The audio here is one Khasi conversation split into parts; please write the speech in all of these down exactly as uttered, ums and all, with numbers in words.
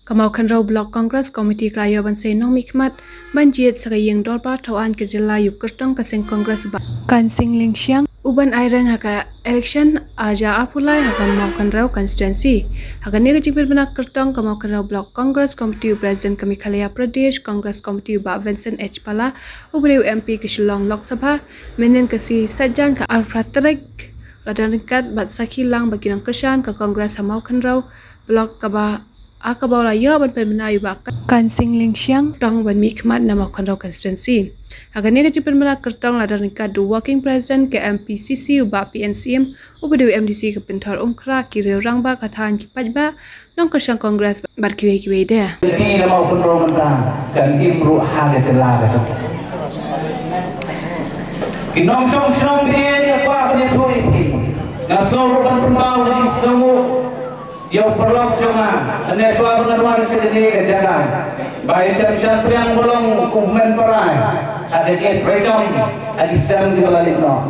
Ka Mawkynrew Block Congress Committee ka la ïoh ban sei nongmihkhmat ban jied sa ka ïing dorbar thaw aiñ ka jylla ïa u kyrtong ka seng Congress u Bah Kansing Lyngshiang u ban aireng ha ka election ar hajar arphew lai ha ka Mawkynrew constituency. Ha kane ka jingpynbna kyrtong ka Mawkynrew Block Congress Committee, u President ka Meghalaya Pradesh Congress Committee u Bah Vincent H Pala, u ba dei u M P ka Shillong Lok Sabha, mynhynnin ka sngi Saitjaiñ ka arphew phra tarik, la don ryngkat bad sakhi lang bad ki nongkyrshan ka Congress ha Mawkynrew Block kaba, ha kaba u la ïoh ban pynbna ïa u Bah Kansing Lyngshiang kyrtong ban mihkhmat na Mawkynrew constituency. Ha kane ka jingpynbna kyrtong la don ryngkat u Working President ka M P C C u Bah P N Syiem, u ba dei u M D C ka Pynthor Umkhrah, ki riew rangbah ka thaiñ, ki paidbah, nongkyrshan Congress bad kiwei kiwei de. Lynti na Mawkynrew mynta kan im ruh ha ka jylla ka jong. Ki nongshong shnong, phi ïa kwah ban ïathuh ïa phi. Nga sngew ruh ban pynpaw ka jingsngewnguh ïa u paralok jong nga. Hynrei shuwa ba ngan wan sha kane ka jaka, ba i Shem Shadpliang ba long u hynmen para ha ka jingtrei kam ha ki snem kiba la leit noh,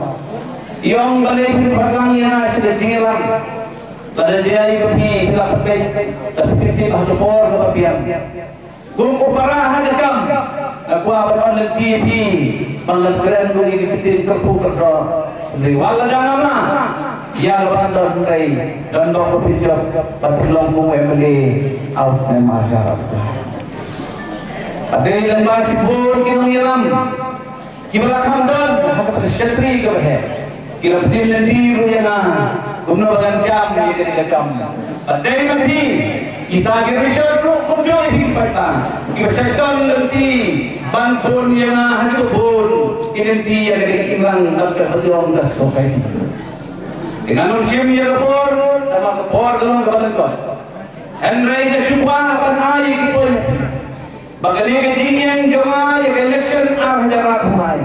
i ong balei phi pyrkhat ïa nga sha ka jingïalang. Lada jia ïa phi, phi la pynbeit, lada phi tip ha ka por kaba biang. Kum u para ha ka kam, nga kwah ban wan lynti ïa phi ba ngan kren ruh ïa ki ktien kyrpang kyrdoh. Hynrei wat la dang amla ïa ka ban don, hynrei don bok ba pynjop ba pynlong kum u M L A ha u snem ar hajar. Hynrei lem bad shibun ki nongïalam kiba la kham don ha ka Secretary kaba heh, ki la pynlynti ruh ïa nga kumno ba ngan jam ïa kane ka kam. Bad dei ma phi, kita ki rishot ruh kumjuh ïa phi ki paidbah kiba shait don lynti ban bun ïa nga ha kiba bun ki lynti ïa kane ka imlang bad ka hajrong ka society. Te ngan ym shim ïa ka por, namar ka por ka long kaba lyngkot. Hynrei nga shu kwah ban ai ïa ki point ba kane ka jingïeng jong nga ïa ka election ar hajar arphew lai,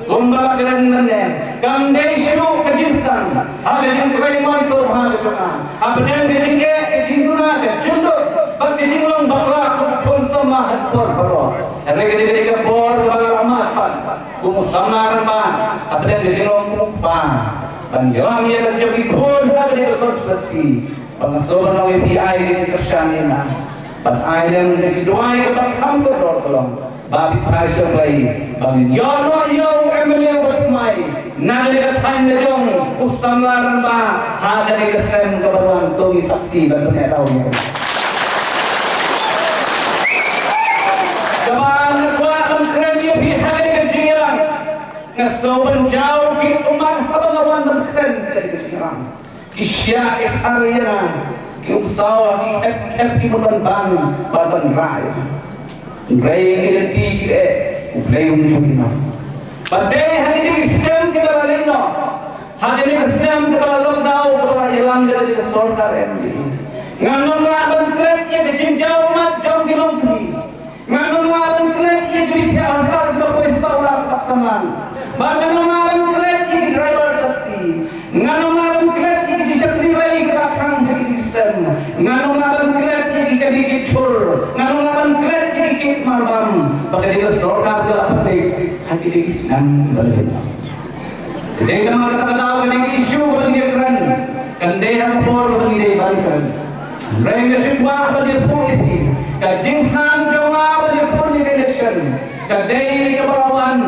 kumba la kren mynne, kam dei shuh ka jingsdang ha ka jingtrei mon sngewbha ka jong nga, hapdeng ka jingeh, ka jingduna, ka jingduk bad ka jinglong bakla kum u khun samla ha ki por baroh. Hynrei ka dei, ka dei ka bor ba la mat pat kum u samla rangbah, hapdeng ka jinglong kum u kpa, ban ïalam ïa la ki jong ki khun ha kane ka constituency. Ba nga sngewbha ban ong ïa phi, ai ka jingkyrshan ïa nga, ban ai lem ka jingduwai kaba kham kordor ka long ba phi phai sha U Blei, ba ngin ïoh noh ïa u M L A uba thymmai na kane ka thaiñ la jong u samla rangbah ha kane ka snem kaba wan. To ngin thap kti ban pyneh daw ïa u. Kaba nga kwah ban kren ïa phi ha kane ka jingïalang, nga sngew ban jaw ki ummat haba nga wan ban kren ha kane ka jingïalang. Ki shah ki thar ïa nga, ki ym saw, ki khep ki khep, ki mut ban bang bad ban rah ïa nga. Hynrei ki lynti ki eh, U Blei um ju ïehnoh. Bad dei ha kine ki snem kiba la leit noh, ha kine ki snem kiba la lockdown, kiba la ïalam da ka sorkar M D A, ngan ym lah ban klet ïa ka jingjaw mat jong ki longkmie. Ngan ym lah ban klet ïa ki thiah hausa kiba poi saw lak ba samla. Bad ngan ym lah ban klet ïa ki driver taxi. Ngan ym lah ban klet ïa ki jingshakri rei kiba khang ha ki stem. Ngan ym lah ban klet ïa ki kali ki chur. Ngan ym lah ban klet ïa ki kit marbam ba ka dei ka sorkar ka la pynbeit ha ki snem ba la dep. Dei namar kata ka daw kane ka issue ba ngi kren, kan dei ha ka por ba ngi dei ban kren. Hynrei nga sngewbha ban ïathuh ïa phi, ka jingsnam jong nga ban ïakhun ïa ka election ka dei kaba la wan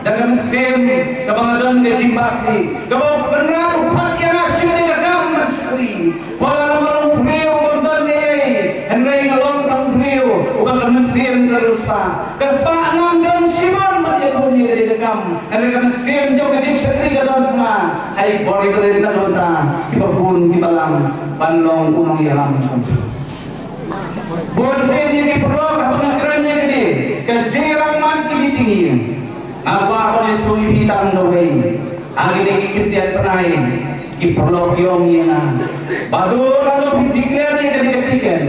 da ka mynsiem kaba nga don ka jingbakla, kaba pynrap u phad ïa nga sha kane ka kam ban shakri. Wat la nga long u briew bym don ei ei, hynrei nga long tang u briew uba ka mynsiem ka riewspah. Ka spah ngam don shibun ban ïakhun ïa kane ka kam, hynrei ka mynsiem jong ka jingshakri ka don ha nga. Ha i por i ba rit na ka bynta kiba bun kiba lam ban long u nongïalam. Bun sien ïa ki paralok haba nga kren ïa kane ka jingïalang man ki meeting ïa nga, kwah ban ïathuh ïa phi tang da wei. Ha kine ki khyndiat bnai ki paralok ki ong ïa nga, Bah Dur, lano phi declare ïa kane ka ticket?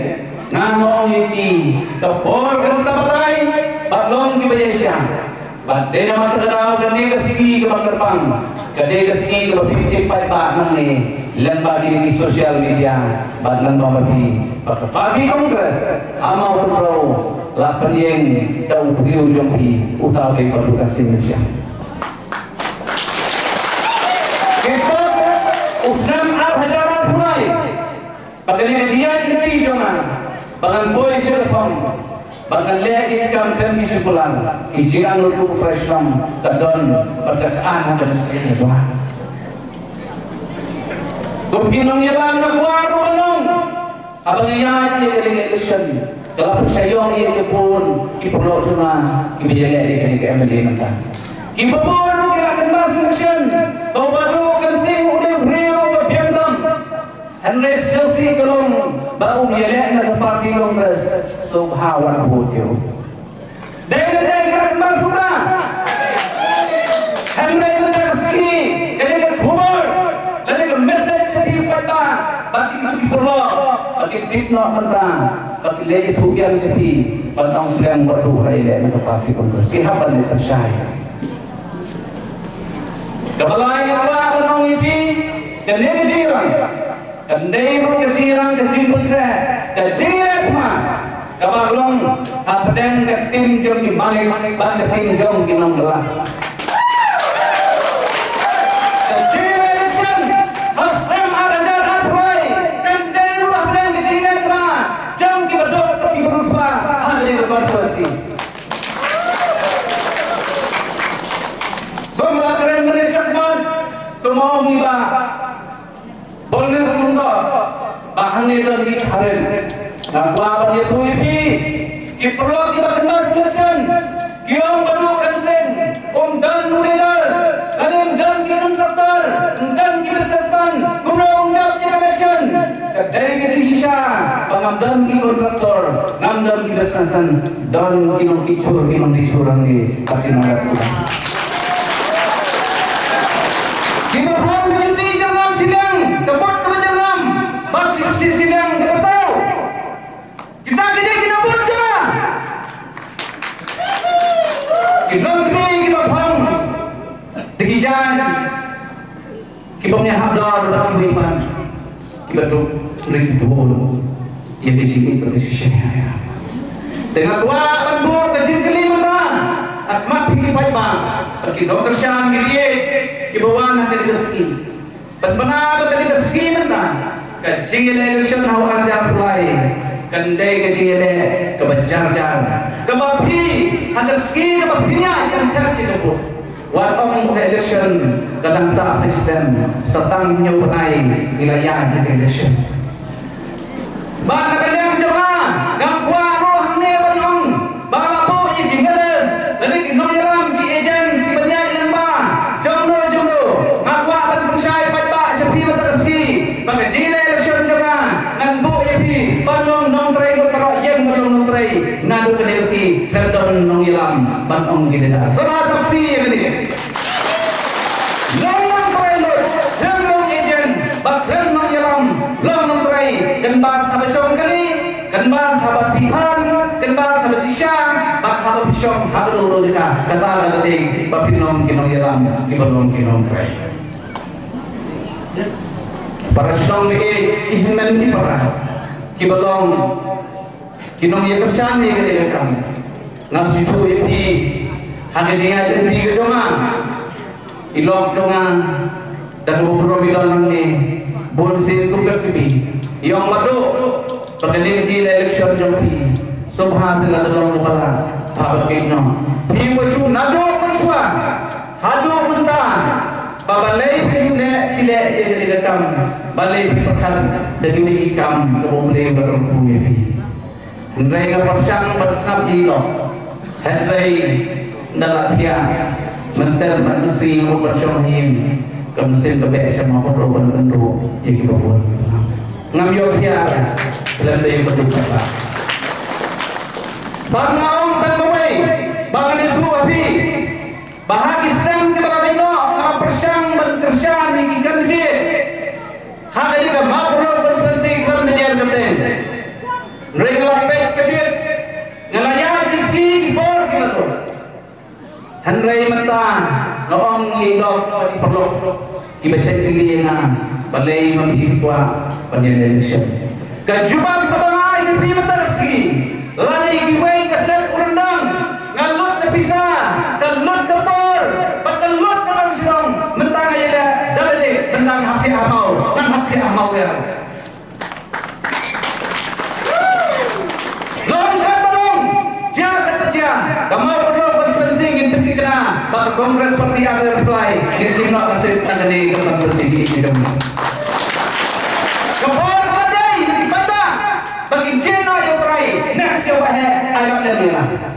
Ngan ong ïa ki, ka por kan sa batai bad long kiba ïaishah. Bad dei namar kata ka daw kane ka sngi kaba kyrpang ka dei ka sngi kaba phi tip paidbah nangne lyngba kine ki social media bad lyngba ma phi ba ka party Congress ha Mawkynrew la pynïeng da u briew jong phi, uta u dei Bah Dur Kansing Lyngshiang. Kito u snem ar hajar arphew lai ba kane ka jingïaid lynti jong nga Ba ngan poi sha ka phong, ba ngan leh ïa ki kam khlem ki jingkular, ki jingangnud u Trai Shnong ka don bad ka an ha ka mynsiem ka jong nga. Ko ki nongïalam, nga kwah ruh ban ong, haba nga ïaid ïa kane ka election, nga la pynshai ïa ki bun ki paralok jong nga kiba ïaleh ïa kane ka M L A mynta. Kiba bun ruh ki la kynmaw shisien ba u Bah Duh Kynrad u dei u briew uba biang tam. Hynrei shisha ka long ba um ïaleh na ka party Congress, sngewbha wan vote ïa u. Dei ne dei ka kynmaw shisha. Hynrei ka dei ka sngi, ka dei ka khubor, ka dei ka message sha ki paidbah, ba shisha ki paralok ba ki tip noh mynta, ba ki leit ïathuh biang sha ki, ba nongpyrshang Bah Duh u ïaleh na ka party Congress. Ki hap ban leit pynshai. Kaba lai nga kwah ban ong ïa phi, kane ka jingïalang kan dei ruh ka jingïalang, ka jingpynkhreh, ka jingïalang kaba long hapdeng ka tim jong ki malik bad ka tim jong ki nongkylla. Ka jingïalang election ha u snem ar hajar arphew kan dei ruh hapdeng ka jingïalang jong ki baduk, ki briew spah ha ka jingïalang. Kumba la kren mynne shakhmat, kumba ong i Bah Bolnes Lyngdoh, ba hangne don ki challenge. Nga kwah ban ïathuh ïa phi, ki paralok kiba kynmaw shisien, ki ong ba Bah Duh Kynrad um don u leader, lane um don ki contractor, um don ki businessman, kumno un jop ïa ka election. Ka dei ka jingshisha ba ngam don ki contractor, ngam don ki businessman, don ki nongkit jhur, ki nongdih jhur hangne bad ki nongïalam. Kiba phong ka juti jyrngam shiliang, ka bot kaba jyrngam, bad shi, shi, shiliang kaba saw. Kita ki dei ki nongbud jong nga. Ki nongkynmaw kiba phong da ki jaiñ. Kiba ïahap dor bad kiba ïapan, kiba duk ring bun ïa ka jingïeit bad ka jingshisha. Te nga kwah ban buh ka jingkylli mynta ha khmat phi ki paidbah bad ki nongkyrshan, ki riewïeit kiba wan ha kane ka sngi. Ban bna ba kane ka sngi mynta, ka jingïaleh election ha u ar hajar arphew lai kan dei ka jingïaleh kaba jar jar, kaba phi ha ka sngi kaba phi ïaid kan thep ïa ka vote. Wat ong ba ka election ka dang sah sa shisnem, sa tang hynñiew bnai ngi la ïaid ïa ka election. Bad na ka liang jong nga, nga kwah ruh hangne ban ong ba nga la buh ïa ki medals lane ki nongïalam, ki agents kiba ïaid lyngba jongno jongno. Nga kwah ban pynshai paidbah sha phi mynta ka sngi ba ka jingïaleh election jong nga ngan buh ïa phi ban long nongtrei, ban long nongtrei. Naduh kane ka sngi khlem don nongïalam ban ong ki dei da. Sngewbha tap ïa kane. Long nongtrei lut, khlem long agent bad khlem nongïalam, long nongtrei. Kynmaw haba shong kali, kynmaw haba phi phan, kynmaw haba phi sha, bad haba phi shong ha kano kano ka jaka. Kata ka dei ba phin long ki nongïalam kiba long ki nongtrei. Para shnong, ki hynmen ki para kiba long ki nongïakyrshan ïa kane ka kam. Nga sngewthuh ïa phi ha ka jingïaid lynti ka jong nga. I lok jong nga da kaba burom i don hangne, bun sien kum ka kmie i ong, Bah Duh, ba kane ka jingïaleh election jong phi sngewbha sien la da long kaba lah, pha ban kit noh. Phi ba shu naduh mynshuwa haduh mynta ba balei phi shu leh shi leh ïa kane ka kam, balei phi pyrkhat da kine ki kam kaba U Blei u la rung ïa phi. Hynrei nga pyrshang ban sngap ïa i lok. Hynrei ynda la thiah mynstep bad mynsngi nga mut ban shong ha ïing, ka mynsiem ka beh sha ma hok ban kynduh ïa kiba bun. Ngam ïoh thiah lem da ïa ka duk kata. Bad nga ong tang kawei ba ngan ïathuh ha phi ba ha ki snem kiba la dei noh nga la pyrshang ban kyrshan ïa ki candidate ha kane ka Mawkyrwat constituency khlem da jer kyrteng. Hynrei nga la peit ka date, nga la ïaid ki sngi ki por ki la dur. Hynrei mynta nga ong ïa i doh bad i paralok kiba shait kylli ïa nga balei ma phi kwah ban ïaleh election. Ka jubab kaba nga ai sha phi mynta ka sngi, lada ïa kiwei ka set u ryndang, nga lut na pisa, ka lut ka por bad ka lut ka nongshong, mynta nga ïaleh da lade, mynta nga hap thiah ha maw, nga hap thiah ha maw ïa. Congress Party ar hajar arphew lai, ngin shim noh ka seat na kane ka constituency ka jong ngi. Ka por ka la dei, paidbah, ba ngin jied noh ïa u Trai, next ïa u Bah Heh, ai lad lem ïa nga.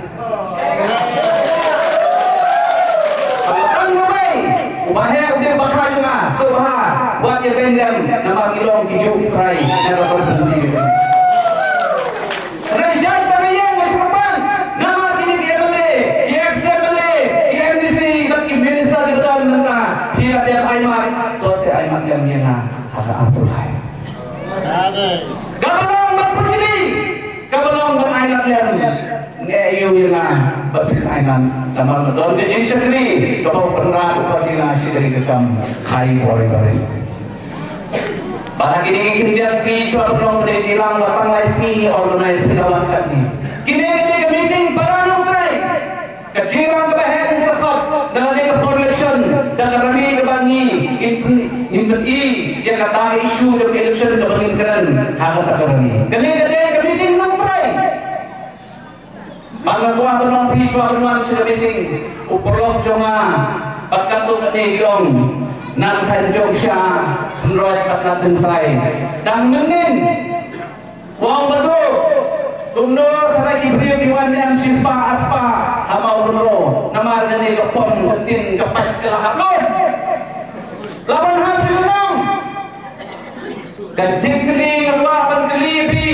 Tang kawei, u Bah Heh u dei u bakha jong nga, sngewbha, wat ïa beiñ lem, namar ngi long ki juh Trai, na ka constituency. Hynrei jait ba nga ïeng nga sngewbha, namar kine ki M L A, ki ex M L A, ki M D C, bad ki minister kiba don mynta, phi la dep ai mat, to sa ai mat lem ïa nga, ha ka arphew lai. Kaba long ban pynjli, kaba long ban ai lad lem, nga ïohi ïa nga, ba phin ai lad, namar ka don ka jingshakri, kaba u Kynrad u pat ïa nga shi dei ka kam, khai bor bari. Bad ha kine ki khyndiat sngi shuwa ban long ka dei jingïalang ba tang lai sngi ngi organize phi la wan katne. Kine ki dei ka meeting para nongtrei. Ka jingïalang kaba heh ngi sa khot da lade ka por election da ka rally kaba ngi ngin pyn-, ngin pyni ïa kata ka issue jong ka election kaba ngin kren ha kata ka rally. Kane ka dei ka meeting nongtrei. Bad nga kwah ban ong phi shuwa ban wan sha ka meeting, u paralok jong nga bad katto katne ki ong, na ka thaiñ jong sha Hynroit bad na Tyngsai. Dang mynnin u ong ba duk, kumno tharai ki briew ki wan em shispah arspah ha Mawkynrew, namar kane ka pom ka ktien ka pait ka la hap lut. La ban hap sha shnong. Ka jingkylli nga kwah ban kylli ïa phi,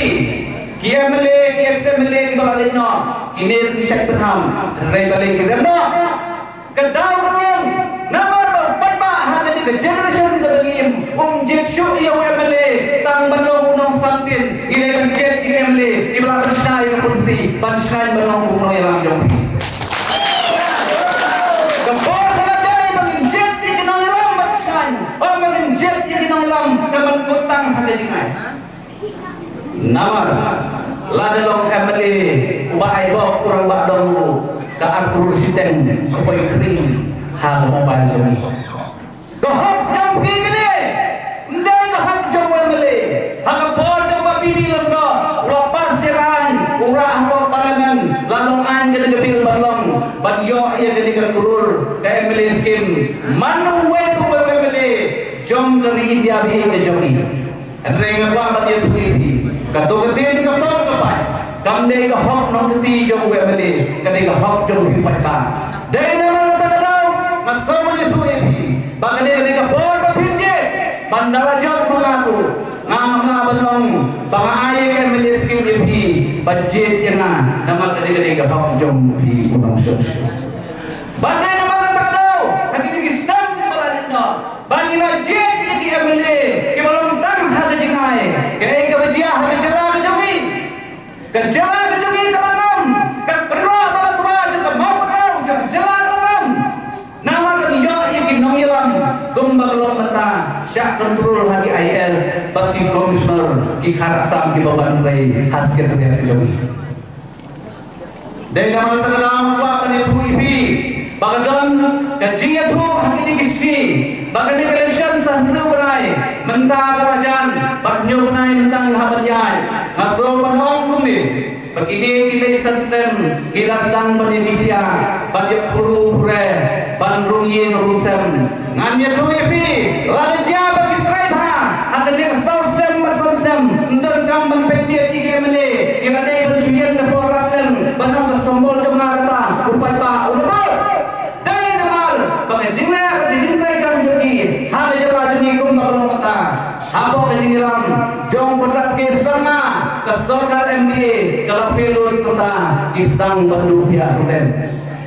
ki M L A, ki ex M L A kiba la leit noh, kine ruh ki shait pynham, hynrei balei ki rem noh? Ka daw ka long, namar ba u paidbah ha kane ka generation kaba ngi im, um jied shuh ïa u M L A, tang ban long u nongsamtien, i dei ban jied ïa ki M L A kiba la pynshna ïa ka polisi, ban shna ban long u nongïalam jong phi. Ka por ka la dei ba ngin jied ïa ki nongïalam ban shna. Ym ba ngin jied ïa ki nongïalam, ka ban kut tang ha ka jingai. Namar lada long M L A uba ai bok u rangbah dong ruh, ka ar klur shiteng ka poi khring ha ka mobile jong ngi. Ka hok jong phi kane, ym dei ka hok jong u M L A. Ha ka por jong Bah B B Lyngdoh, u la pass ïa ka aiñ, u rah hapoh Parliament, la long aiñ kane ka bill ban long, ban ïoh ïa kane ka klur ka M L A scheme. Man uwei pa uwei u M L A jong ka ri India bad ka jong ngi. Hynrei nga kwah ban ïathuh ïa phi, kato ka ktien ka pom ka pait, kam dei ka hok nongkynti jong u M L A, ka dei ka hok jong phi paidbah. Dei namar kata ka daw nga sngew ban ïathuh ïa phi ba kane ka dei ka por ba phin jied ban da la jop ma nga ruh, ngam lah ban ong ba nga ai ïa ka M L A scheme ïa phi, ba jied ïa nga, namar kane ka dei ka hok jong phi u nongshong shnong. Bad dei namar kata ka daw ha kine ki snem kiba la leit noh ba ngi la jied ïa ki M L A kiba long tang ha ka jingai. Kaei kaba jia ha ka jylla ka jong ngi? Ka jylla ka jong ngi ka la ngam, ka kynroh ba la twa jong ka Mawkynrew jong ka jylla ka la ngam. Namar ka ngi ïoh ïa ki nongïalam kumba ka long mynta, shah control ha ki I A S bad ki commissioner, ki khar Assam kiba wan trei ha secretariat ka jong ngi. Dei namar kata ka daw nga kwah ban ïathuh ïa phi ba ka don ka jingïathuh ha kine ki sngi ba kane ka election sa hynriew bnai, mynta ka la jan bad hynñiew bnai mynta ngi hap ban ïaid. Nga sngew ban ong kumne ba kine ki lei san snem ki la sdang ban ïa kithiah, ban ïa puru pure, ban rung ïing rung sem. Ngan ïathuh ïa phi, lada jia ba ki trai bha ha kane ka saw snem bad san snem, ym donkam ban pynbeit ïa ki M L A, ki la dei ban shu ïeng da por rat lem ban ong ka symbol jong nga kata, u paidbah u la bud. Dei namar ba ka jingleh bad ka jingtrei kam jong ki ha ka jylla jong ngi kumba ka long mynta, hapoh ka jingïalam jong u Doctor K Sangma, ka sorkar M D A ka la fail lut mynta, ki sdang ban duh thiah ruh lem.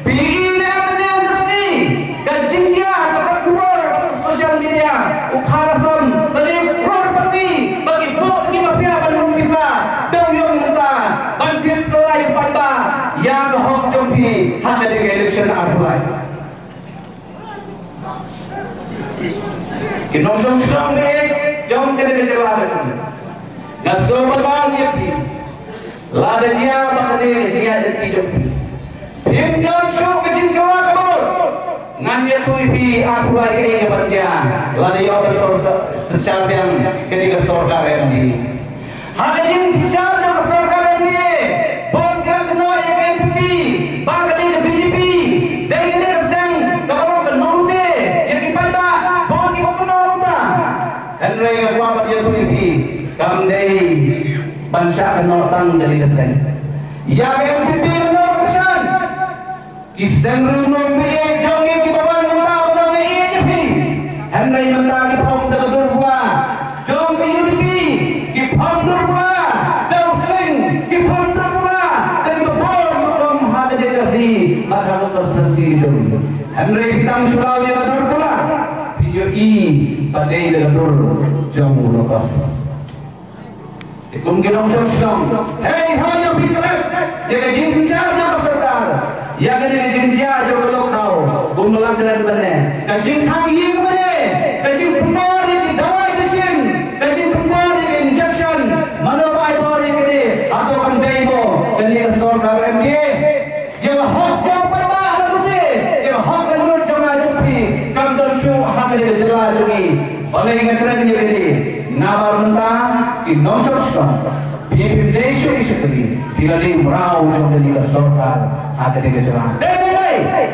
Phi i ne em ne em ka sngi ka jingjia kaba ka khubor bad ka social media, u Khar Assam ka dei u crorepati ba ki buh ki mafia ban rung pisa. Dang ïoh mynta ban thied kyllai paidbah ïa ka hok jong phi ha ka dei ka election arphew lai. Ki nongshong shnong ne jong ka dei ka jylla ka jong ngi. Nga sngew ban ong ïa phi, lada jia ba ka dei ka jingïaid lynti jong phi, phim don shuh ka jingkyrwa ka bor. Ngan ïathuh ïa phi arphew lai kaei kaban jia lada ïoh ban sor-, synshar biang kane ka sorkar M D A. Ha ka jingsynshar jong ka sorkar M D A, bun ki la kynnoh ïa ka N P P ba ka dei ka B J P, dei kane ka seng ka Kam dei ban shah kynnoh tang da kane ka seng. Ïa ka N P P nga ong ba shen. Ki seng ri nongpeit jong ngi kiba wan mynta ba dang ïeit ïa phi. Hynrei mynta ki phong da ka dur bla jong ka U D P, ki phong dur bla da u seng, ki phong dur bla da kiba bor sha ka ri bad ha ka constituency jong ngi. Hynrei phi tang shu law ïa ka dur bla, phi ïohi ba dei da ka dur jong u Nongkos. Te kum ki nongshong shnong, hei ho ïa phi klet ïa ka jingsynshar jong ka sorkar, ïa kane ka jingjia jong ka lockdown. Kum ba la klet mynne, ka jingkhang ïing mynne, ka jingpynbor ïa ki dawai dashin, ka jingpynbor ïa ki injection, mano ba ai bor ïa kane? Hato kam dei mo kane ka sorkar M D A? Ïa ka hok jong paidbah la dute, ïa ka hok laitluid jong nga jong phi kam don shuh ha kane ka jylla jong ngi. Balei nga kren ïa kane? Namar mynta ki nongshong shnong, phi phim dei shuh ki shakri, phi la dei u mraw jong kane ka sorkar ha kane ka jylla. Dei ne em dei?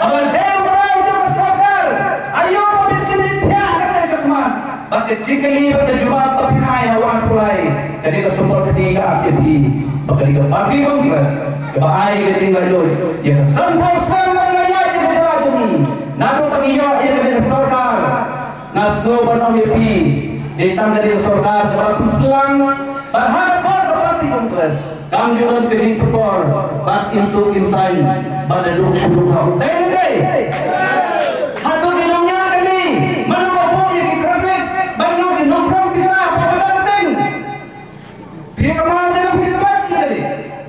Haba dei u mraw jong ka sorkar, aïu ba phin kyndiah thiah kane shakhmat? Bad ka jingkylli bad ka jubab ba phi ai ha u Arpulai, ka dei ka symbols kti ka ap ïa phi ba ka dei ka party Congress kaba ai ka jinglaitluid ïa ka sanphew snem ban lait ïa ka jylla jong ngi. Naduh ba ngi ïoh ïa ka dei ka sorkar, nga sngew ban ong ïa phi, dei tang ka dei ka sorkar kaba la pynshlang bad ha ka por ka party Congress. Kam ju don ka jingpynbor bad im suk im saiñ bad da duk shu duk ha u teng teng. Hato ki nongñiah kali, mano ba buh ïa ki traffic ban ïoh ki nongkhrong pisa ba ka teng? Phi kynmaw ne phi pat ïa kali?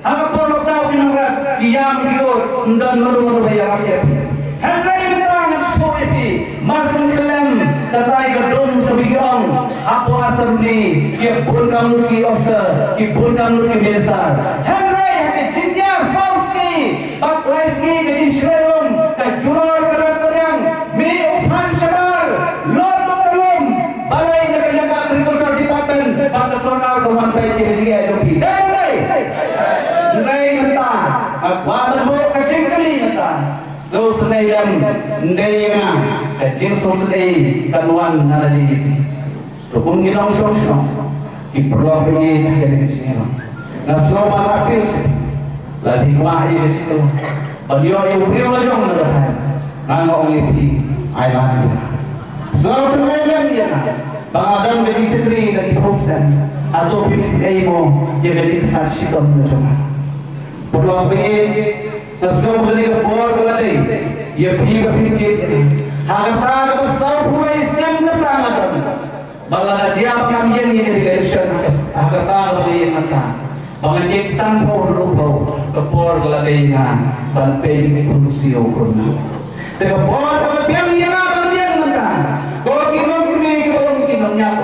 Ha ka por lockdown ki nongrep ki ïam ki ud, ym don mano mano ba ïarap ïa phi. Hynrei mynta ngan sngewthuh ïa phi, mar shen kyllem, katai ka dum kaba ki ong hapoh Assembly, ki bun kam lut ki officer, ki bun kam lut ki minister. Hynrei ha ka jingtiar saw sngi bad lai sngi ka jingshlei lum, ka julor ka rat ka riang, mih u phan shabar, lum ka lum, balei na ka liang ka Agriculture Department bad ka sorkar ka wan peit ïa ka jingeh jong phi? Dei ne em dei? Hynrei mynta nga kwah ban buh ka jingkylli mynta. Sngewsynei lem, ym dei ïa nga, ka jingsngewsynei kan wan na lade. To kum ki nongshong shnong, ki paralok ba ïeit ha kane ka jingïalang, nga sngew ban appeal sha phi, lada phi kwah ïa ka jingïalang ban ïoh ïa u briew la jong na ka thaiñ, nga nga ong ïa phi, ai lad ïa nga. Sngewsynei lem ïa nga ba nga don ka jingshakri da ki phew snem. Hato phim isynei mo ïa ka jingsngew shitom na jong nga? Paralok ba ïeit, nga sngew ba kane ka por ka la dei ïa phi ba phin jied. Ha kata kaba sawphew wei snem kata nga don. Ba lada jia ba ngam ïeng ïa ka election, ha kata kaba nga ïeng mynta, ba nga jied sanphew hynriewphew, ka por ka la dei ïa nga ban peit ïa ki khun ksiew khun nong. Te ka por ka la biang ïa nga ban ïeng mynta. Ko ki longkmie kiba long ki nongñiah,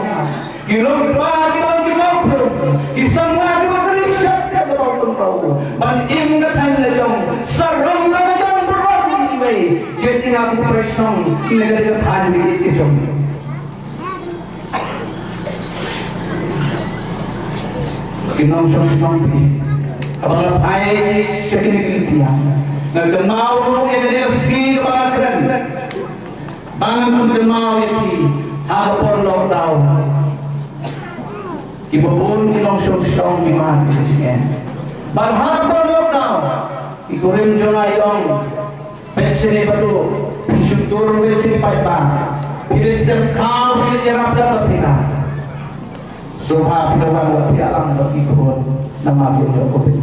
ki longkpa kiba long ki nongphyllut, ki samla kiba kynriah shet kiba long pynpaw, ban im ka thaiñ la jong, sarong la jong, baroh ki wei. Jied ïa nga kum u paid shnong na ka dei ka thaiñ ba ïeit ka jong. Ki nongshong shnong phi, haba nga phai sha kine ki lynti, nga kynmaw ruh ïa kane ka sngi kaba nga kren ba ngan pynkynmaw ïa phi ha ka por lockdown. Kiba bun ki nongshong shnong ki mad ïa ka jingeh. Bad ha ka por lockdown, ki kurim jong nga ki ong, peit shane Badu, phi shu tur peit shane paidbah, phi leit sep khaw, phi leit ïarap da ka phi la. Sngewbha phi wan wat ïalam bad ki khun namar ïa ka Covid.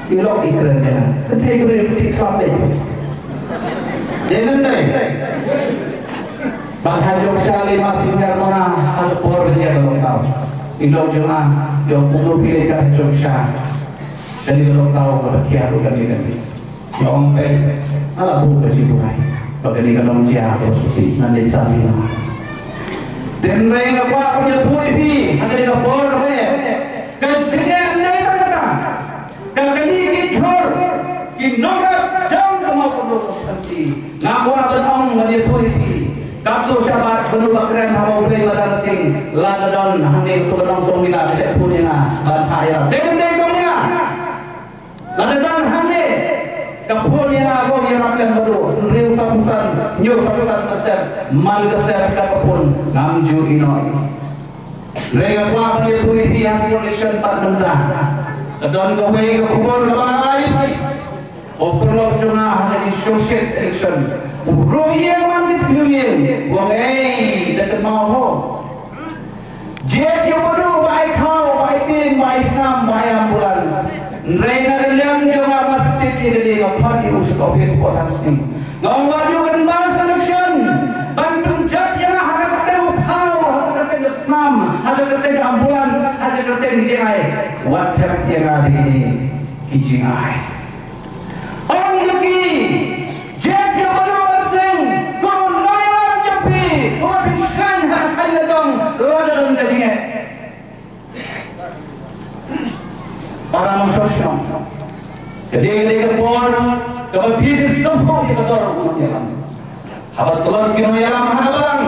Ki lok ki kren ïa nga, ka thei ka ri phi khlap dei. Dei nang dei. Bad ha jong sha lei ma senior ma nga ha ka por ka jia ka lockdown. Ki lok jong nga, jong kumno phi leit ka ha jong sha. Kane ka lockdown kaba khia ruh kane kane. Nga ong peit, nga la buh ka jingbuhai ba kane ka long jia kaba sngewsih, ngan leit sah ïa nga. Tynrai nga kwah ban ïathuh ïa phi ha kane ka por ba ka jingeh ym dei tang kata. Ka kane ki jhur ki nongrep jong ka Mawkynrew constituency, nga kwah ban ong ban ïathuh ïa phi. Katto shabar bad uno ba kren ha U Blei Madan Rating, lada don hangne shu ka nongtong mila ka shait phone ïa nga ban phah ïarap. Dei ym dei, tong ïa nga. Lada don hangne, ka phone ïa nga, ko ïarap lem bad u, hynriew saw phew san, hynñiew saw phew san ka step, man ka step ka phone, ngam ju ïehnoh. Hynrei nga kwah ban ïathuh ïa phi ha ka election pat mynta. Ka don kawei ka khubor kaba nga ai. U paralok jong nga ha ka jingsngewsih election. U briew ïing man tip briew ïing. U ong ei da kynmaw ho. Jied ïa u ba duh ba ai khaw, ba ai tieng, ba ai snam, ba ai ambulance. Hynrei na ka liang jong nga ba sdang ïa ka dei nga phah ïa u sha ka office port ha Sning. Nga ong ba ïa u kan ba selection ban pynjot ïa nga ha ka kyrteng u khaw, ha ka kyrteng ka snam, ha ka kyrteng ka ambulance, ha ka kyrteng ka jingai. Wat thep ïa nga dei ki jingai. Ong ïa ki, jied ïa u ba duh ban seng, ko nongïalam jong phi, u ba phin shngaiñ ha ka thaiñ la jong, la da don ka jingeh. Para nongshong shnong. Ka dei, ka dei ka por kaba phi dei sngewthuh ïa ka dor u nongïalam. Haba tlot ki nongïalam ha ka balang,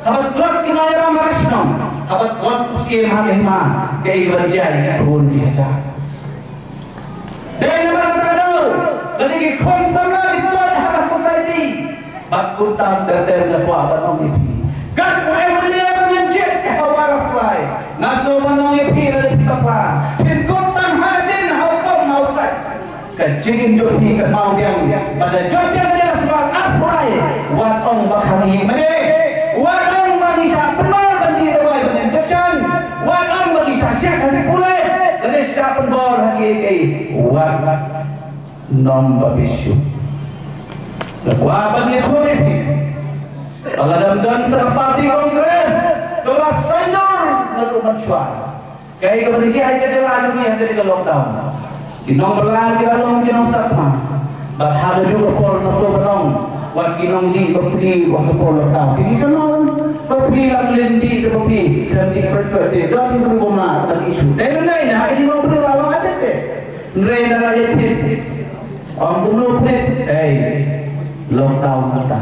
haba tlot ki nongïalam ha ka shnong, haba tlot u syiem ha ka hima, kaei kaba jia ïa ki khun ki hajar. Dei namar kata ka daw ba dei ki khun samla ki tlot ha ka society. Bad kumta ter ter nga kwah ban ong ïa phi. Kat u MLA ba ngin jied ha War of Wai. Nga sngew ban ong ïa phi lada phi bakla, phin kut tang ha ka dien, ha u pom, ha u pait. Ka jingim jong phi ka mawbiang. Bad la jot biang ka dei ka sngewbha, ap wai. Wat ong ba khang ïing mane. Wat ong ba ngi shah pynmar ban dih dawai ban injection. Wat ong ba ngi shah shek ha ki pulit. Lane shah pynbor ha kiei kiei. Wat nym ba bisu. Nga kwah ban ïathuh ïa phi ba lada ym don sa ka party Congress kaba saiñdur naduh mynshuwa, kaei kaba ngi ai ka jylla jong ngi ha kane ka lockdown. Ki nongbylla ki la long ki nongsakma. Bad ha kajuh ka por nga sngewbha ban ong, wat ki nongdih bapli ha ka por lockdown. Ki dih ka long bapli, la lynti da bapli, khlem dih pyrkhat te don ki bapli bymman, bad issue. Te mynne na ha ki nongbylla la long addicted. Hynrei na la ïa tip, ong kumno prit, ei, lockdown mynta.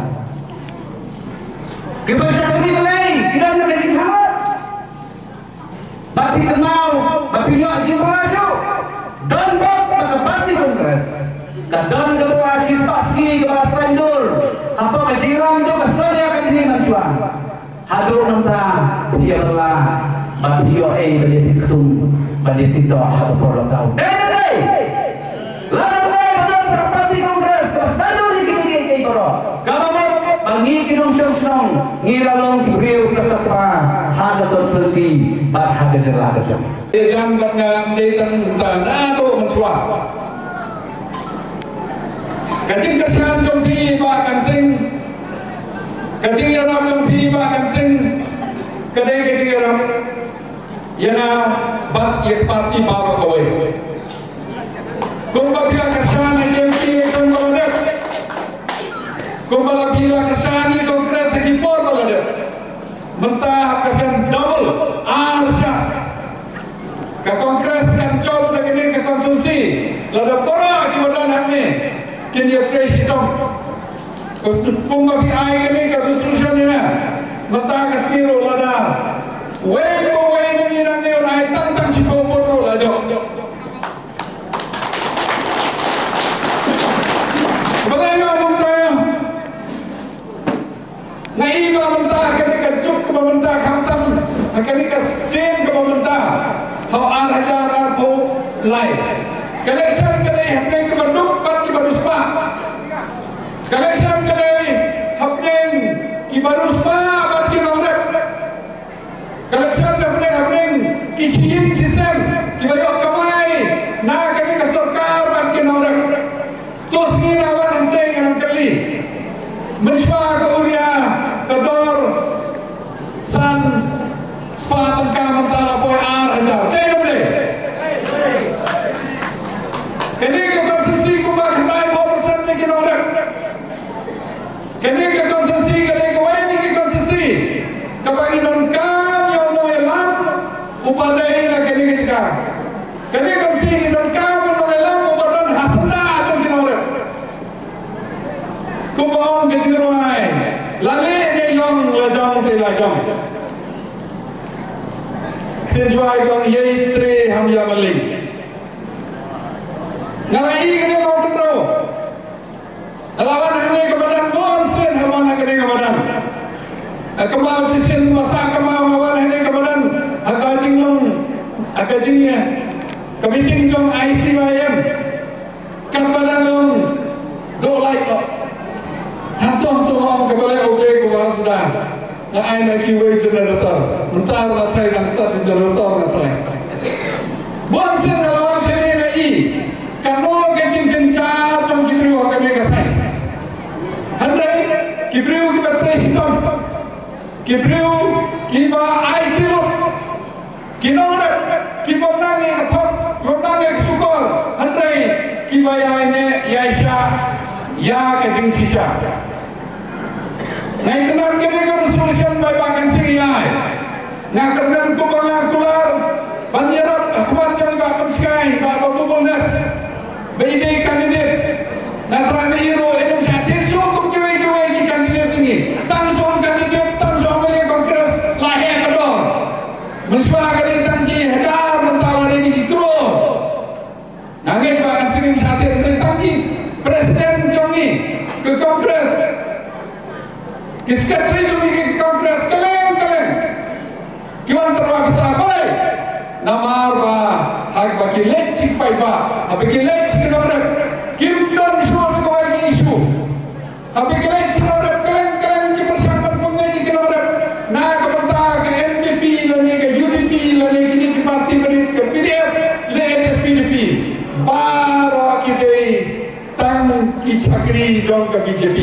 Kiba shah pynleit, ki don na ka jingkhamat. Ba phi kynmaw ba phi ïoh jingpynlait shuh. Don bok ba ka party Congress ka don kaba shispah sngi kaba saiñdur hapoh ka jingïalam jong ka Sonia Kandhi Mansuang. Haduh mynta phi ïa bylla ba phi ïoh ei ban ïa thied ktung ban ïa thied doh ha ka por lockdown. Dei ne dei? Lada dei ba don sa ka party Congress kaba saiñdur ïa kine kiei kiei baroh, kaba mut ba ngi ki nongshong shnong ngi la long ki briew kiba sakma ha ka constituency bad ha ka jylla ka jong ngi. Jan bad nga ym dei tang mynta, naduh mynshuwa. Ka jingkyrshan jong phi Bah Kan Sing, ka jingïarap jong phi Bah Kan Sing, ka dei ka jingïarap ïa nga bad ïa ka party baroh kawei. Kumba phi la kyrshan ha ki M P election ba la dep, kumba la phi la kyrshan ïa ka Congress ha ki por ba la dep, mynta hap kyrshan double, ar shah. Ka Congress kan jop na kane ka constituency, lada baroh kiba don hangne kin ïatrei shitom. Kumba phi ai kane ka resolution ïa nga, mynta ka sngi ruh lada wei pa wei na ngi nangne un ai tang tang shiphew vote ruh la jop. Balei nga ong kumta? Nga i ba mynta ha kane ka juk kaba mynta, khamtam ha kane ka sien kaba mynta, ha u ar hajar arphew lai, ka election ka dei hapdeng kiba duk bad kiba riewspah. Ka election ka dei hapdeng kiba riewspah bad ki nongrep. Ka election ka hapdeng, hapdeng ki shiïing shisem kiba ïoh kamai na kane ka sorkar bad ki nongrep. To sngi nga wan hangtei ngan kylli. Mynshuwa ka urea ka dor san spah tyngka, mynta la poi ar hajar. Dei ne ym dei? Kane ka constituency kumba khyndai phew percent na ki nongrep. Kane ka constituency ka dei kawei na ki constituency kaba ngi donkam ïa u nongïalam uba dei na kane ka jaka. Kane ka constituency ngi donkam ïa u nongïalam uba don ha syndah jong ki nongrep. Kumba ong ka jingrwai, la leh ne ïong, la jong te la jong. Ktien Jowai ka ong, ïai trei ham ïa ba ling. Nga la i kane ka ong kynroh. Nga la wan hangne ka madan, bun sien nga wan hangne ka madan. Nga kynmaw shisien, nga sah kynmaw nga wan hangne ka madan. Ïa ka meeting jong I C Y M. Katba dang long, dok lait noh. Hato, hato, ka balei U Blei u ba sdang. Nga ai na kiwei generator. Mynta nga try, dang start generator nga try. Bun sien nga la wan shane nga i. Katno ka jingjynjar jong ki briew ha kane ka saiñ. Hynrei ki briew kiba trei shitom, ki briew kiba aiti lut, ki nongrep kiba nang ïa ka thok, kiba nang ïa ka shukor, hynrei kiba ïaineh ïaishah ïa ka jingshisha. Nga itynnad kane ka resolution ba i Bah Kan Sing i ai. Nga kyrmen kumba nga kular ban ïarap ha khmat jong i Bah Pynshngaiñ, Bah Babu Bulnes, ba i dei candidate. Nga tharai ma i ruh i nym shah thied shuh kum kiwei kiwei ki candidate jong ngi. Tang shuh candidate, tang shuh M L A Congress la heh ka dor. Mynshuwa ka dei tang ki hajar, mynta la dei ki klur. Nga ngeit ba kan sngewsih shisha, hynrei tang ki president jong ngi ka Congress, ki secretary jong ngi ka Congress, kylleng kylleng ki wan tyrwa pisa. Balei? Namar ba haba ki leit sha ki paidbah, haba ki leit sha ki nongrep, kim don shuh na kawei ka issue. Haba ki leit sha ki nongrep, kylleng kylleng ki pyrshang ban pynngeit ïa ki nongrep na ka bynta ka N P P lane ka U D P lane kine ki parti barit, ka P D F lane H S P D P. Baroh ki dei tang ki shakri jong ka B J P.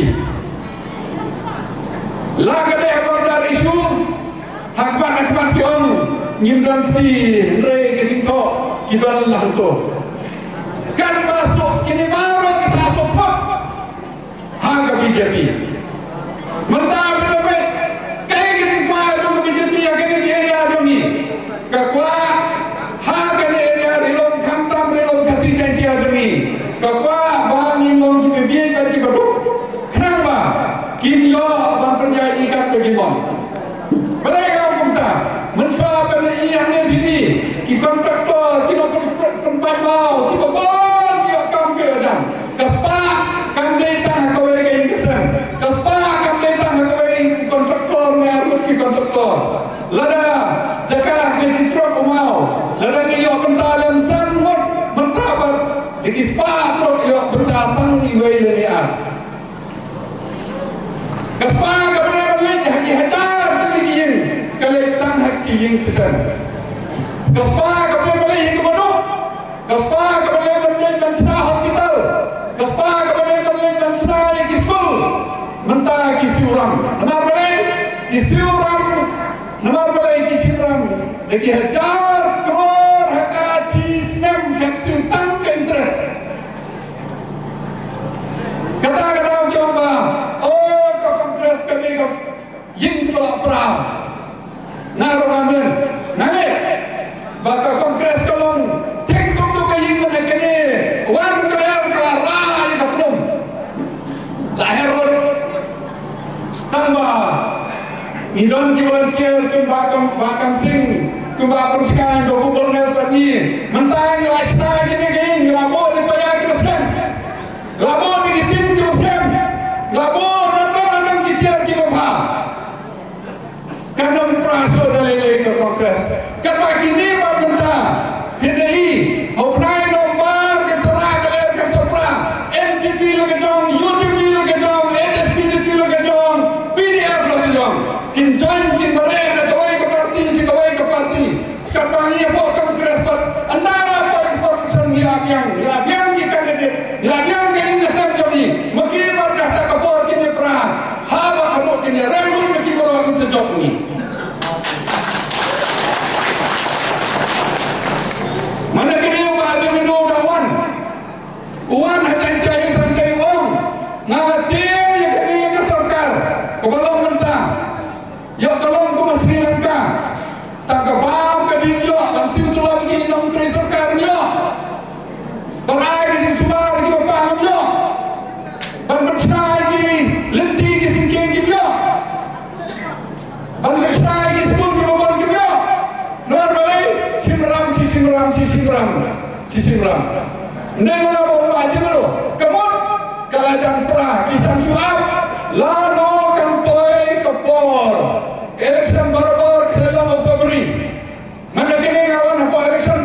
La ka dei border issue, ha khmat ha khmat ki ong ngim don kti, hynrei ka jingthoh ki don la hangto. Katba suk kine baroh ki suk pop ha ka B J P. Mynta phi la peit kaei ka jingkwah jong ka B J P ha kane ka area jong ngi. Ka kwah ha kane area Ri Lum, khamtam Ri Lum Khasi Jaiñtia jong ngi, ka kwah ba ngin long kiba bieit bad kiba duk, khnang ba kin ïoh ban pynïaid ïa kat ka jingmong. Balei nga ong kumta? Mynshwa ba la ïa hangne phi ki contractor, ki nongpynpaid maw, kiba bun ki ïoh kam ki ïoh jam. Ka spah kam dei tang ha kawei ka ïing ka sem. Ka spah kam dei tang ha kawei ki contractor ne arngut ki contractor. Lada jaka ka shi trok u maw, lada ngi ïoh bynta lem san ngut, mynta pat da ki spah trok ïoh bynta tang iwei lane ar. Ka spah kaba dei ban leit ha ki hajar tylli ki ïing, ka leit tang ha ki shi ïing shi sem. Ka spah kaba dei ban leit ha kaba duk, ka spah kaba dei ban leit ban shna hospital, ka spah kaba dei ban leit ban shna ïa ki skul, mynta ki siew ram. Namar balei ki siew ram? Namar balei ki siew ram? Da ki hajar klur ha ka shi snem ki hap siew tang ka interest. Kata ka daw ki ong ba, oh, ka Congress ka dei ka ïing pla pra. Nga ruh nga mut, nga ngeit ba ka Congress ka long thik kumto ka ïing, mynta kane wan ka er ka ra ïa ka tlung. La her lut. Tang ba ngi don ki volunteer kumba, kumba Kan Sing, kumba Pynshngaiñ, kumba Bulnes bad ngi. Mynta ngi la shna kine ki ïing, ngi la buh da ki paia kiba skhem. La buh da ki team kiba skhem. La buh na tang na tang ki tiar kiba bha. Kan ym pra shuh da lei lei ka Congress. Katba kine baroh mynta phi da i, ha u bnai November kan sa rah ka lyer kan sa pra. N P P la ka jong, U D P la ka jong, H S P D P la ka jong, P D F la ka jong. Kin join, kin mareh na kawei ka party sha kawei ka party. Katba ngi ïa buh Congress pat, ynda la poi ka por election ngi la biang, ngi la biang ki candidate, ngi la biang ka ïing ka sem jong ngi. Ma ki baroh kata ka por kin ïa pra. Haba ka dok kin ïa rem lut na ki baroh kin sa jop ngi. Mynta kine u Bah Jemino u dang wan. U wan ha Jaiñtia Hills Hangtei u ong, nga tieng ïa kane ka sorkar kaba long mynta. Ïoh ka long kum ha Sri Lanka. Tang ka bam ka ding ïoh, ban siew tulop ïa ki nongtrei sorkar ïoh. Ban ai ki seng suba ïa ki bapang ïoh. Ban pynshna ïa ki lynti ki syngkien kim ïoh. Ban pynshna ïa ki skul kiba bun kim ïoh. Namar balei? Shim ram, shi shim ram, shi shim ram. Shi shim ram. Ynda nga la buh ba shim ruh. Ka mut ka la jan pra, ki jan shu ap. Lano kan poi ka por election, barabor ka sa long ha February. Mynta kine nga wan hapoh election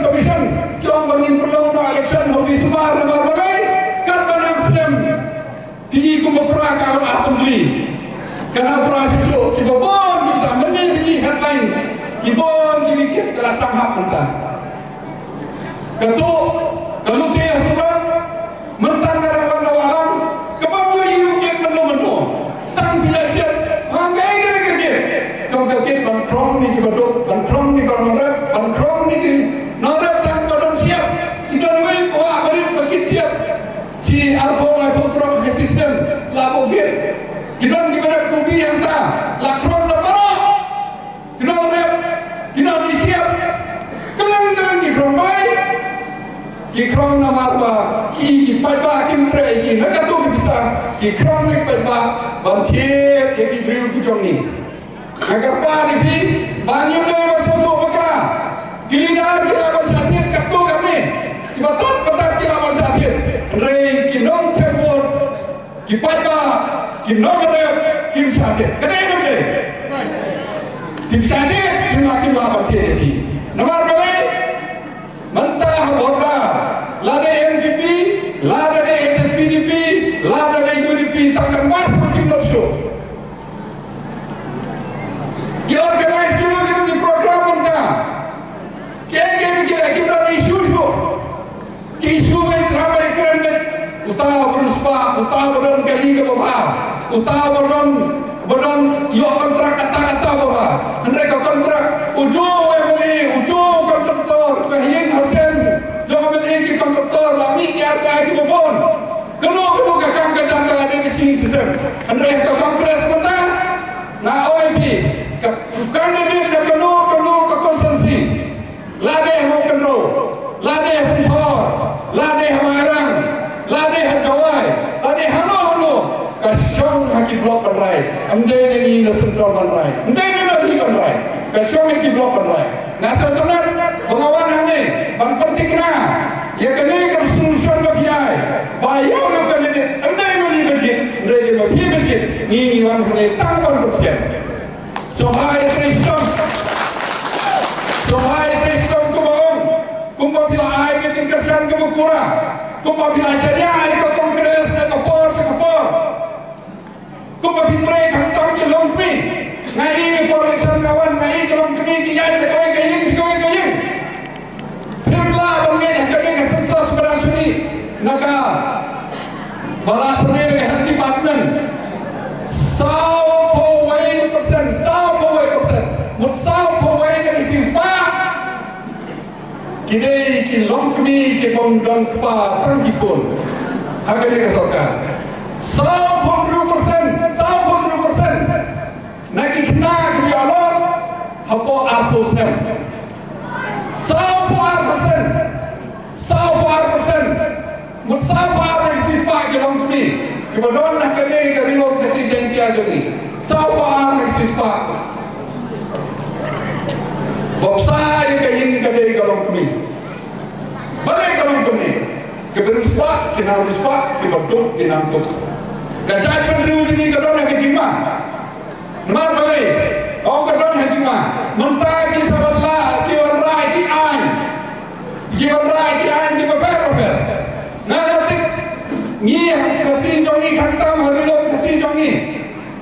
Ba shisha kiba bun mynta mynne ki headlines, ki bun ki wikit ka la sdang hap mynta. Kato ka lute ha surok mynta nga dang wan na Wahlang, kaba ju ïoh gate mynno mynno. Tang phi ïa check, ha kaei kaei ka gate. Kam ka gate ban krong ni kiba duk, ban krong ni kiba nongrep, ban krong ni ki nongrep tang ba don shyiap. Ki don wei ba wah barit ba kit shyiap. Shi arphew laiphew trok ka shisnem la buh gate. Ki don kiba rep kubi hangta la krong da baroh. Ki nongrep, ki nongshyiap, kylleng kylleng ki krong bai. Ki krong namar ba ki, ki paidbah kim treh ïa ki na kato ka pisa. Ki krong na ki paidbah ban thied ïa ki briew ki jong ngi. Nga kyrpad ïa phi ba ngim dei ban sngewthuh bakla. Ki leader ki lah ban shah thied katto katne, kiba tad ba tad ki lah ban shah thied. Hynrei ki nongthep vote, ki paidbah, ki nongrep kim shah thied. Ka dei ne ym dei? Kim shah thied, kim lah, kim lah ban thied ïa phi. Namar balei? Mynta ha border, lada NPP, lada HSPDP, lada UDP, tang kan was ba kim don shuh. Ki organize kino kino ki program mynta. Kiei kiei ki la, kim don issue shuh. Ki issue ba ki thrang ban kren, uta u riewspah, uta ba don kali kaba bha, uta ba don, ba don ïoh kontrak kata kata ba bha. Hynrei ka kontrak, ujuh u MLA, ujuh u kontraktor, ka ïing ha sem jong u MLA, ki kontraktor la mih ki artylli kiba bun. Kano kano ka kam ka jam ka la dei ka jingïaseng. Hynrei ka Congress mynta, nga ong ïa phi, ka candidate na kano kano ka constituency, lada ha Mawkynrew, lada ha Pynthor, lada ha Mairang, lada ha Jowai, lada hano hano, ka shong ha ki block ban rai. Ym dei na ngi na central ban rai, ym dei na ngi ban rai, ka shong ha ki block ban rai. Nga sngewtynnat ba nga wan hangne ban pynthikna ïa kane ka resolution ba phi ai, ba ïa u candidate ym dei ma ngi ba jied, hynrei dei ma phi ba jied. Ngi ngi wan hangne tang ban pynskhem. Sngewbha ïa trei shitom. Sngewbha ïa trei shitom kumba ong, kumba phi la ai ka jingkyrshan kaba pura, kumba phi la shaniah ïa ka Congress na ka por sha ka por. Kumba phi trei khamtam ki longkmie. Nga i por election ka wan, nga i ki longkmie ki ïaid na kawei ka ïing sha kawei ka ïing. Phim lah ban ngeit ha kane ka census ba dang shu mih na ka, ba la survey na ka health department. Sawphew wei percent, sawphew wei percent. Mut sawphew wei na ka shispah. Ki dei ki longkmie ki bym don kpa tang ki khun ha kane ka sorkar. Sawphew hynriew percent, sawphew hynriew percent na ki khynnah kiba ïalor hapoh arphew snem. Sawphew ar percent, sawphew ar percent. Mut sawphew ar na ka shispah ki longkmie kiba don ha kane ka Ri-lum Khasi Jaiñtia jong ngi. Sawphew ar na ka shispah. Ba bsa ïa ka ïing ka dei ka longkmie. Balei ka longkmie? Kiba riewspah ki nang riewspah, kiba duk ki nang duk. Ka jaitbynriew jong ngi ka don ha ka jingma. Namar balei? Ong ka don ha jingma. Mynta ki sa wanrah, ki wanrah ki aiñ. Ki wanrah ki aiñ kiba pher bapher. Nga la tip, ngi Khasi jong ngi khamtam ha Ri-lum Khasi jong ngi.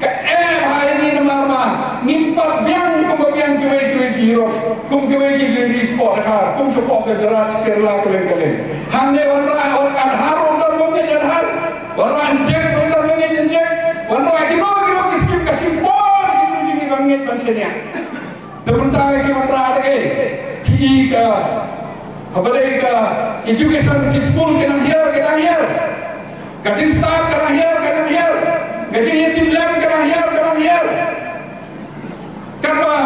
Ka eh bha ïa ngi namar ba ngim pat biang kumba biang kiwei kiwei ki Europe, kum kiwei ki ri shapoh Dkhar, kum shapoh Gujarat, Kerala, kylleng kylleng. Hangne wanrah, wanrah Aadhaar, wanrah ban ngeit Aadhaar, wanrah inject, wanrah ban ngeit inject, wanrah kino kino ki skim ka shim por ki briew jong ngi ban ngeit ban shaniah. Te mynta ki wanrah te, eh, ki i ka, haba dei ka education, ki skul ki nang hiar, ki nang hiar. Ka jingstad ka nang hiar, ka nang hiar. Ka jingïatiplem ka nang hiar, ka nang hiar. Katba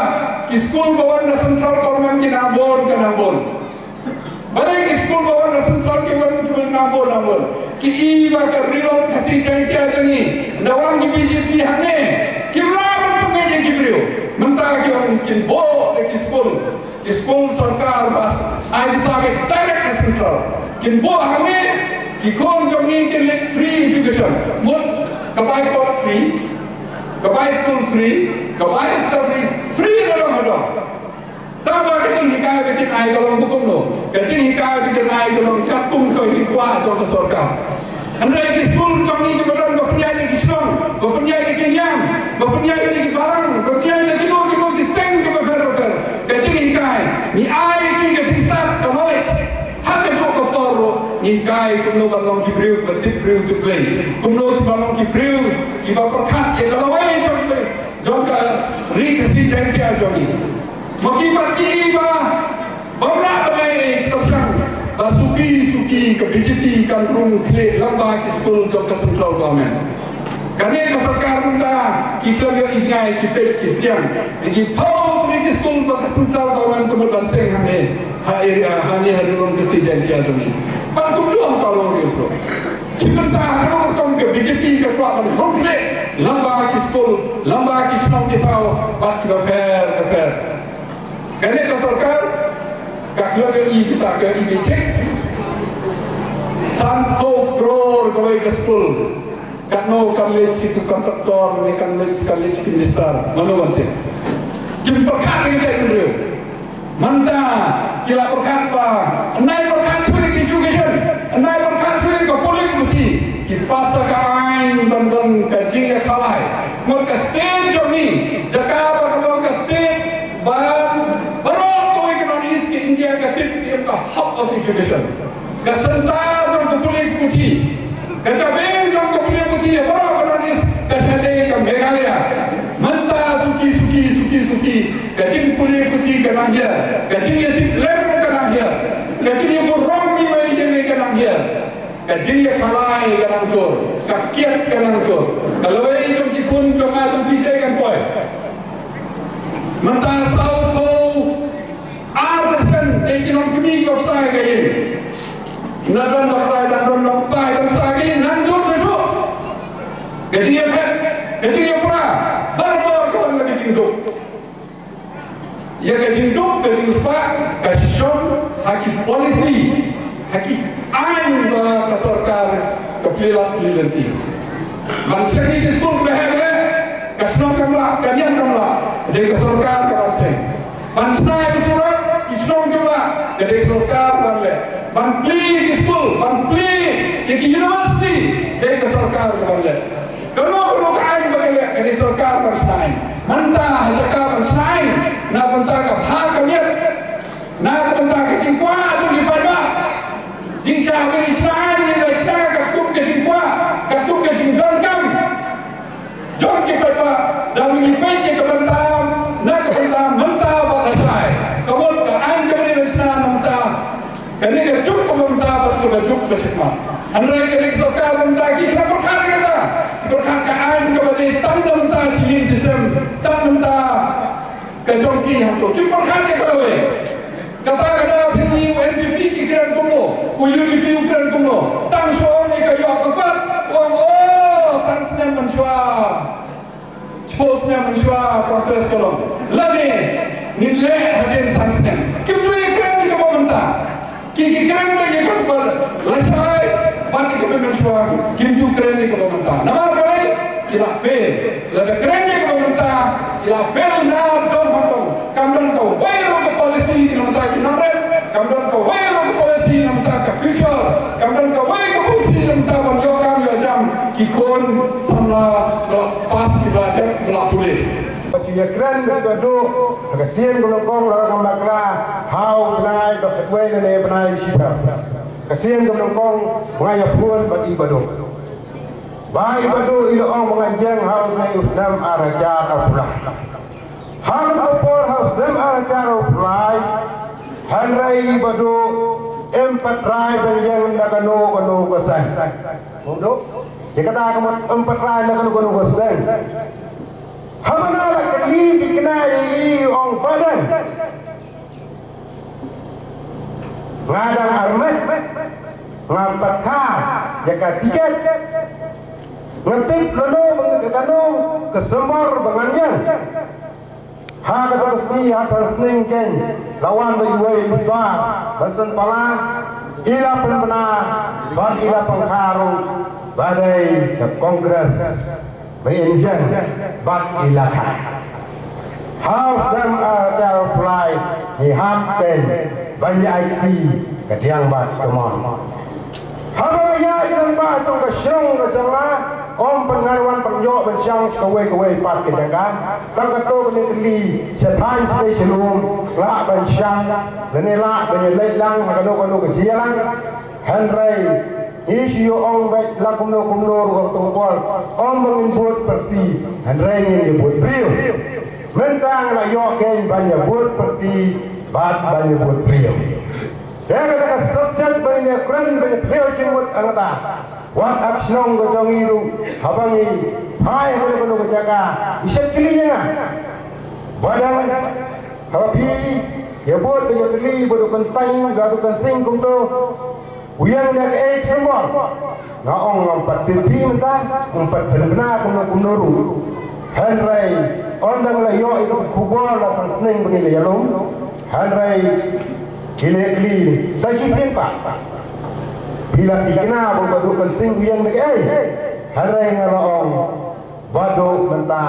ki skul ba wan na central government ki nang bun, ka nang bun. Balei ki skul ba wan na central ki wan, ki wan nang bun, nang bun. Ki i ba ka Ri-lum Khasi Jaiñtia jong ngi, da wan ki BJP hangne, kim lah ban pynngeit ïa ki briew. Mynta ki wan kin buh da ki skul. Ki skul sorkar ba ai pisa beit direct na central. Kin buh hangne, ki khun jong ngi kin leit free education. Mut ka bai kot free, ka bai skul free, ka bai hostel free, free na dong ha dong. Tangba ka jinghikai ba kin ai ka long ba kumno? Ka jinghikai ba kin ai ka long katkum ka jingkwah jong ka sorkar. Hynrei ki skul jong ngi kiba don ba pynïaid na ki shnong, Ba pynïaid ïa ki niam, ba pynïaid ïa ki balang, ba pynïaid ïa kino kino ki seng kiba pher bapher. Ka jinghikai, ngi ai ïa ki ka jingstad, ka knowledge. Ha kajuh ka por ruh ngi hikai kumno ban long ki briew ba tip briew tip Blei, kumno ban long ki briew kiba pyrkhat ïa ka lawei jong ka, jong ka Ri Khasi Jaiñtia jong ngi. Ma ki pat ki i ba Bym lah ban leh ei ei, tang ba suki suki ka B J P kan rung khlieh lyngba ki skul jong ka central government. Kane ka sorkar mynta ki khlem ïoh i jngai, ki peit ki pdiang. Ki phew tylli ki skul ba ka central government ka mut ban seng hangne ha area, hangne ha Ri Lum Khasi Jaiñtia jong ngi. Bad kumjuh ha Palau Ri Sru. Shi mynta ha kano ka rukom ka B J P ka kwah ban rung khlieh lyngba ki skul, lyngba ki shnong ki thaw bad kiba pher bapher. Kane ka sorkar ka khlem ïohi kita, ka ïohi thik. Sanphew klur kawei ka skul. Katno kan leit shi ki kontraktor ne kan leit, kan leit shi ki minister? Mano ban tip? Kim pyrkhat ïa ka jaitbynriew. Mynta ki la pyrkhat ba, ym dei pyrkhat shuh ïa ka education, ym dei pyrkhat shuh ïa ka pule ka puthi. Ki pass ka aiñ ban don ka jingïakhalai. Mut ka state jong ngi, jaka ba ka long ka state ba baroh kawei ka North East ka India ka tip ïa ka hub of education. Ka center jong ka pule ka puthi, ka jabieng jong ka pule ka puthi ïa baroh ka North East ka shah dei ka Meghalaya. Mynta suki suki suki suki, ka jingpule ka puthi ka nang hiar, ka jingïatiplem ka nang hiar, ka jingïaburom iwei ïa iwei ka nang hiar. Ka jingïakhalai ka nang jur, ka kiad ka nang jur. Ka lawei jong ki khun jong nga jong phi shaei kan poi? Mynta sawphew ar percent dei ki nongkmie kiba pynshai ha ïing. Na don da khlai, na don da kpai, da pynshai ha ïing, nang jur shuh shuh. Ka jingïaphet, ka jingïapra, barabor ka wan na ka jingduk. Ïa ka jingduk ka jingspah ka shong ha ki policy, ha ki aiñ ba ka sorkar ka plie lad plie lynti. Ban seng ïa ki skul ba heh ba heh, ka shnong kam lah, ka niam kam lah, dei ka sorkar ka ban seng. Ban shna ïa ki surok, ki shnong kim lah, ka dei ka sorkar ban leh. Ban plie ïa ki skul, ban plie ïa ki university, dei ka sorkar ka ban leh. Kano kano ka aiñ ba ka leh, ka dei sorkar ban shna aiñ. Mynta ha jaka ban shna aiñ na ka bynta ka bha ka miat, na ka bynta ka jingkwah jong ki paidbah, jingshah ba ngi shna aiñ, ngi shna katkum ka jingkwah, katkum ka jingdonkam jong ki paidbah. Da ngi peit ïa ka bynta, na ka bynta mynta bad lashai, ka mut ka aiñ kaba ngi shna mynta, kane ka juk kaba mynta bad kaba juk ba shakmat. Hynrei kane ka sorkar mynta ki khlem pyrkhat ïa kata. Ki pyrkhat ka aiñ kaba dei tang na mynta shi ïing shi sem, tang na mynta ka jong ki hangto. Kim pyrkhat ïa ka lawei. Kata ka daw phi i u N P P ki kren kumno, u U D P u kren kumno. Tang shu ong ïa ka ïoh ka kot, u ong, oh, san snem mynshuwa. Shiphew snem mynshuwa Congress ka long. Lane ngin leh hadien san snem. Kim ju ïakren ïa kaba mynta. Ki, ki kren ïa kaba lashai bad ïa kaba mynshuwa. Kim ju kren ïa kaba mynta. Namar balei? Ki la fail. Lada kren ïa kaba mynta, ki la fail na dong ha dong. Kam don kawei ruh ka policy na bynta ki nongrep. Kam don kawei ruh ka policy na bynta ka future. Kam don kawei ka policy na bynta ban ïoh kam ïoh jam ki khun samla ba la pass, ki ba la dep, ba la pule. Ba ki ïakren bad ka duh ha ka sien ka nyngkong, la ka bakla ha u bnai ba khatwei lane bnai shiphew. Ka sien ka nyngkong ba nga ïaphone bad i Bah Duh. Ba i Bah Duh i la ong ba ngan ïeng ha u bnai u snem ar hajar arphew lai. Ha kata ka por ha u snem ar hajar arphew lai, hynrei i Bah Duh im pat rai ban ïeng na kano kano ka seng. Ïa kata ka mut im pat rai na kano kano ka seng. Haba nga la kylli ki kynnoh ïa i, i ong, Badeng, nga dang armet, ngam pat kha ïa ka tiket. Nga tip lano ba nga, kano ka symbai ba ngan ïeng. Ha kata ka sngi, ha ka sneng keiñ, la wan bad iwei i Bah Vincent Pala, i la pynbna bad i la pynkha ruh ba dei ka Congress ba in ïeng bad i la kha. Ha u snem ar hajar arphew lai ngi hap keiñ ban ïa aiti ka diang bad ka mon. Haba nga ïaid lyngba jong ka shnong ka jong nga, Ym pat ngan wan pynïoh ban shang sha kawei kawei pat ka jaka. Tang katto katne tylli sha thaiñ sha sha lum lah ban shang lane lah ban ïaleit lang ha kano kano ka jingïalang. Hynrei ngi shu ïoh ong beit la kumno kumno ruh ka tu kwal. Ym ba ngin bud parti, hynrei ngin ïa bud briew. Mynta nga la ïoh kein ban ïa bud parti bad ban ïa bud briew. Te kata ka subject ba ngin ïa kren ban ïa pynïoh jingmut hangta. Wat ap shnong ka jong ngi ruh haba ngi phai ha kano kano ka jaka, ngi shet kylli ïa nga. Ba dang haba phi ïa bud ba ïa kylli ba duk kan seng ba duk kan seng kumto. U ïeng da kaei ka symbol? Nga ong ngam pat tip phi mynta, ngam pat pynbna kumno kumno ruh. Hynrei ynda nga la ïoh ïa ka khubor la tang sneng ba ngi la ïalum. Hynrei ki la kylli sa shisien pat. Phi la thikna ba ka duk kan seng u ïeng da kaei? Hynrei nga la ong ba duk mynta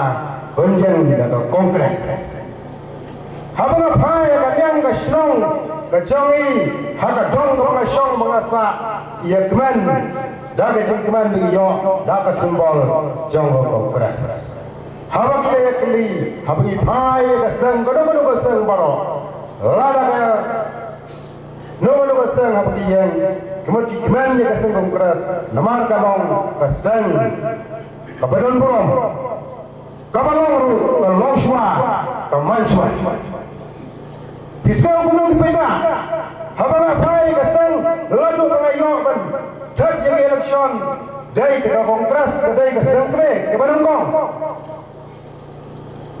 un ïeng da ka Congress. Haba nga phai ha ka liang ka shnong ka jong ngi ha ka dong kaba nga shong ba nga sah, ïa kmen da ka jingkmen ba ngi ïoh da ka symbol jong ka Congress. Haba ki la ïa kylli, haba ngi phai ïa ka seng, ka dong ka dong ka seng baroh, lada ka dong ka dong ka seng haba ki ïeng, ki mut ki kmen ïa ka seng Congress namar ka long ka seng kaba don burom. Kaba long ruh ka long shuwa, ka man shuwa. Phi sngew kumno phi paidbah? Haba nga phai ka seng, lada ka nga ïoh ban thep ïa ka election, dei ka Congress, ka dei ka seng kmie kaba nyngkong.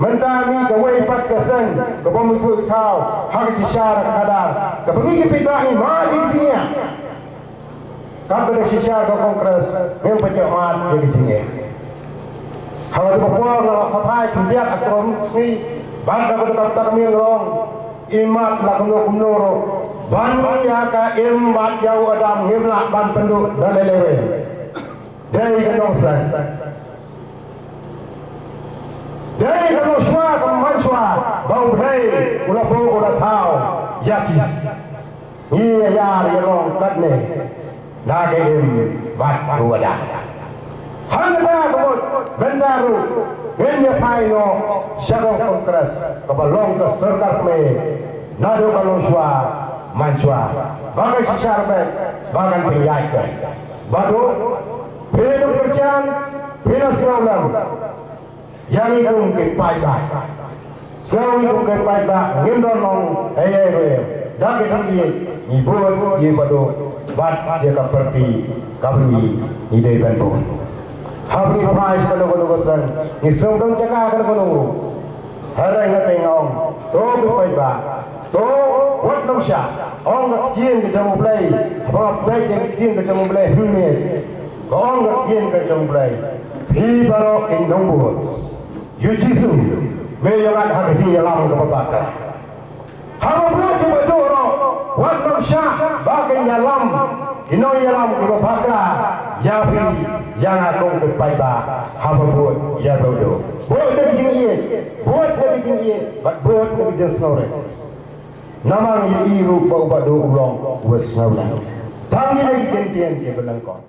Mynta mih kawei pat ka seng kaba mih thaw ha ka shisha ka khadar, kaba ngi ki paidbah ngi mad ïa ka jingeh. Kaba da shisha ka Congress ngim pat ïoh mad ïa ka jingeh. Haba ka por nga la khapai khyndiat ha ka sngi bad da ka tak tak mieng long, i mat la kumno kumno ruh ban ïa ka im bad ïa u Adam ngim lah ban pynduh da lei lei wei. Dei ka nongseng. Dei ka nongshuwa ka manshuwa ba U Blei u la buh u la thaw ïa ki. Ngi ïa ïar ïa long katne na ka im bad u Adam. Hangta ka mut mynta ruh ngin ïa phai noh sha ka Congress kaba long ka sorkar kmie naduh ka nongshuwa manshuwa ba ka shisha beit ba kan pynïaid beit. Bad u Phi nongkyrshan, phi nongsngewlem. Ïa ngi kum ki paidbah. Sngew ngi kum ki paidbah ngim don long ei ei ruh. Da ka jingïeit ngi bud ïa ba duk bad ïa ka party kaba ngi ngi dei ban bud. Haba ngi phai sha kano kano ka seng ngi sngew don jaka kano kano ruh. Hynrei nga tei nga ong to ki paidbah. To, wat nang shah ong ka ktien ka jong U Blei. Haba nga peit ïa ka ktien ka jong U Blei, hmm, ka ong ka ktien ka jong U Blei. Phi baroh ki nongbud, U Jisu me ïoh ngat ha ka jingïalam kaba bakla. Haba bud kiba duh noh, wat nang shah ba kin ïalam ki nongïalam kiba bakla ïa phi, ïa nga kum ki paidbah. Haba bud ïa ba u duh, bud da ka jingïeit, bud da ka jingïeit bad bud da ka jingsngewrit. Namar ngi ïohi ruh ba u Bah Duh u long uba sngewlem. Tang ïa ki kyntien kiba lyngkot.